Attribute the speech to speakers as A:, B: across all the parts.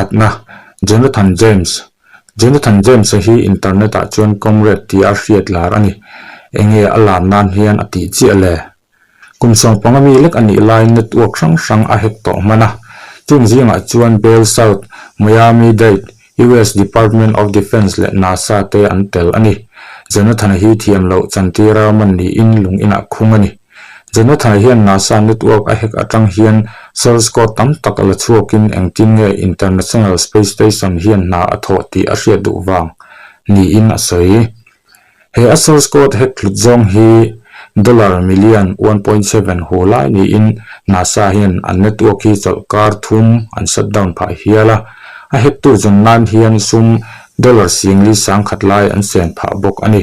A: Pakhatna, Jonathan James. Jonathan James-a hi internet-ah chuan Comrade tia hriat lar a ni. Enge a lar nan hian a tih chiah le? Kum sawmpanga mi lek a nih laiin network hrang hrang a hack tawh hman a. Chung zingah chuan Bell South, Miami-Dade, US Department of Defense leh NASA te an tel a ni. Jonathan-a hi thiam loh chantira man niin lung inah khung a ni. Jonathan-a hian NASA network a hack atang hian source code tam tak la chhuakin engtin nge International Space Station hian hna a thawh tih a hriat duh vang niin a sawi. He a source code hack hlut zawng hi dollar million 1.7 hu lai niin NASA hian an network hi chawlhkar thum an shut down phah hial a, a hack tu zawn nan hian sum dollar singli sangkhat lai an sen phah bawk a ni.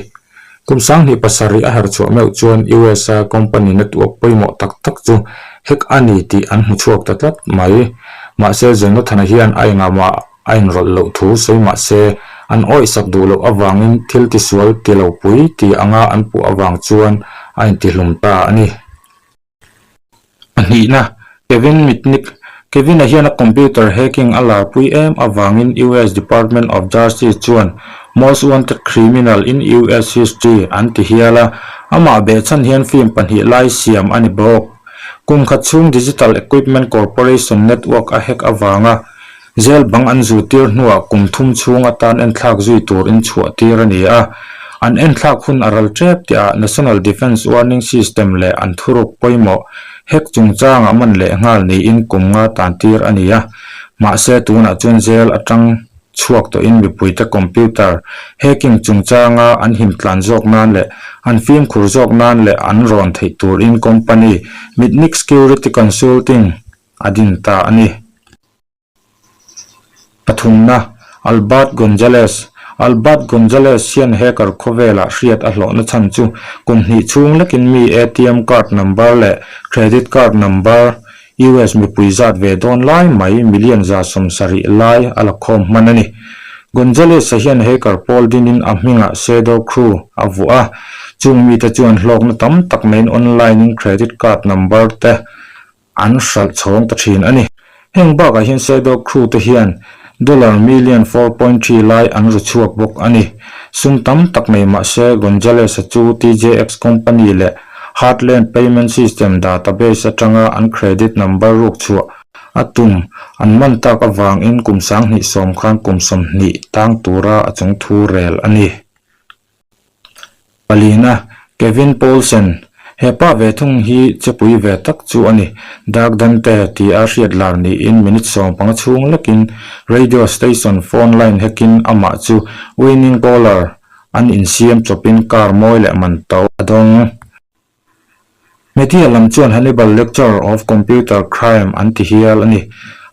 A: Kum 2007 a herchhuah meuh chuan USA company network pawimawh tak tak chu hack a ni tih an hmu chhuak ta tlat mai. Mahse Jonathan-a hian a engahmah a inrawlh loh thu sawi mah se, an awihsak duh loh avangin thil tisual ti lo pui ti anga an puh avang chuan a intihlum ta a ni. Pahnihna, Kevin Mitnick, Kevin-a hian a computer hacking a larpui em avangin US Department of Justice chuan Most Wanted Criminal in US History an ti hial a, amah behchhan hian film pahnih lai siam a ni bawk. Kum khat chhung Digital Equipment Corporation network a hack avanga Jail bang an zutir hnuah kum thum chhung atan enthlak zui tur in chhuah tir a ni a. An enthlak hun a ral tep tihah National Defence Warning System leh an thuruk pawimawh hack chungchangah man leh nghal niin kum nga tan tir a ni a. Mahse tunah chuan jail atang chhuak tawhin mipuite computer hacking chungchanga an himtlan zawk nan leh an fimkhur zawk nan leh an rawn theih turin company Mitnick Security Consulting a din ta a ni. Pathumna, Albert Gonzalez Albert Gonzalez hian hacker khawvelah hriat a hlawhna chhan chu kum hnih chhung lekin mi ATM card number leh credit card number US mipui zat ve dawn lai mai million 70 lai a la khawm hman a ni. Gonzalez-a hian hacker pawl dinin a hmingah Shadow Crew a vuah a, chung mite chuan hlawkna tam tak neiin online-in credit card number te An hralh chhawng ta thin a ni. Heng bakah hian Shadow Crew te hian dollar million 4.3 lai an ru chhuak bawk a ni. Sum tam tak nei mah se Gonzalez-a chu TJX company leh Heartland Payment System database atanga an credit number ruk chhuah a tum an man tak avangin kum 2010 khan kum 20 tang tura a chung thu rel a ni. Palina, Kevin Poulsen, He pa ve thung hi chepui ve tak chu a ni. Dark Dante ti a hriat lar niin minute 15 chhung lekin radio station phone line hacking amah chu winning caller an insiam chawpin car mawi leh man to a dawng. Media lam chuan Hannibal Lecter of Computer Crime an ti hial a ni.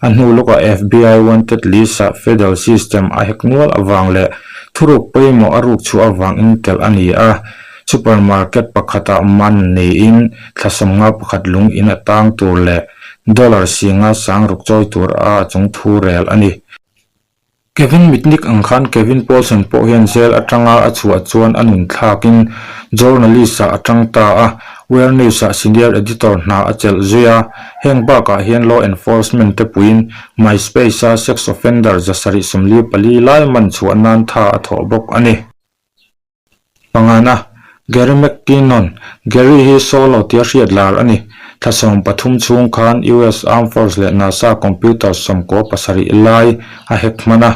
A: A hnu lawkah FBI wanted list-ah federal system a hack nual avang leh thuruk pawimawh a ruk chhuah avangin telh a ni a. Supermarket pakhatah man niin thla 51 lung in a tang tur leh dollar 500 chawi tur a chung thu rel a ni. Kevin Mitnick ang khan Kevin Paulson pawh hian jail atanga a chhuah chuan a nun thlakin journalist-ah a tang ta a, Wire News-ah senior editor hna a chelh zui a. Heng bakah hian law enforcement te puiin MySpace-a sex offender 744 lai man chhuah nan tha a thawh bawk a ni. Pangana, Gary McKinnon, Gary hi solo tia hriat lar a ni. Thla 13 chhung khan US Armed Force leh NASA computer 97 lai a hack hman a.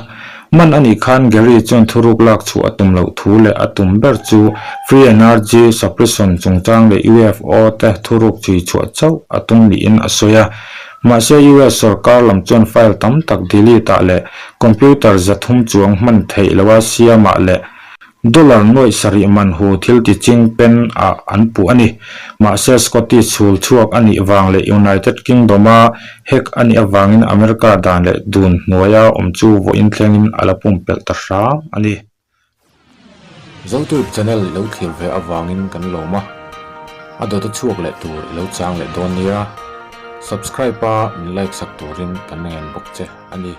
A: Man a nih khan Gary chuan thuruk lak chhuah a tum loh thu leh a tum ber chu Free Energy Suppression chungchang leh UFO te thuruk chhui chhuah chauh a tum niin a sawi a. Mahse US sorkar lam chuan file tam tak delete ah leh computer 300 chuang hman theih loha siamah leh Dollar 700 man hu thil ti ching pen ah an puh a ni. Mahse Scottish chhul chhuak a nih vang leh United Kingdom a hack a nih avangin America dan leh dun hnuaia awm chu vawiin thlengin a la pumpelh ta hram a ni.
B: Zotube channel i lo thlir ve avangin kan lawm a, a dawt a chhuak leh tur i lo chang leh dawn nia. Subscribe a min like sak turin kan ngen bawk che a ni.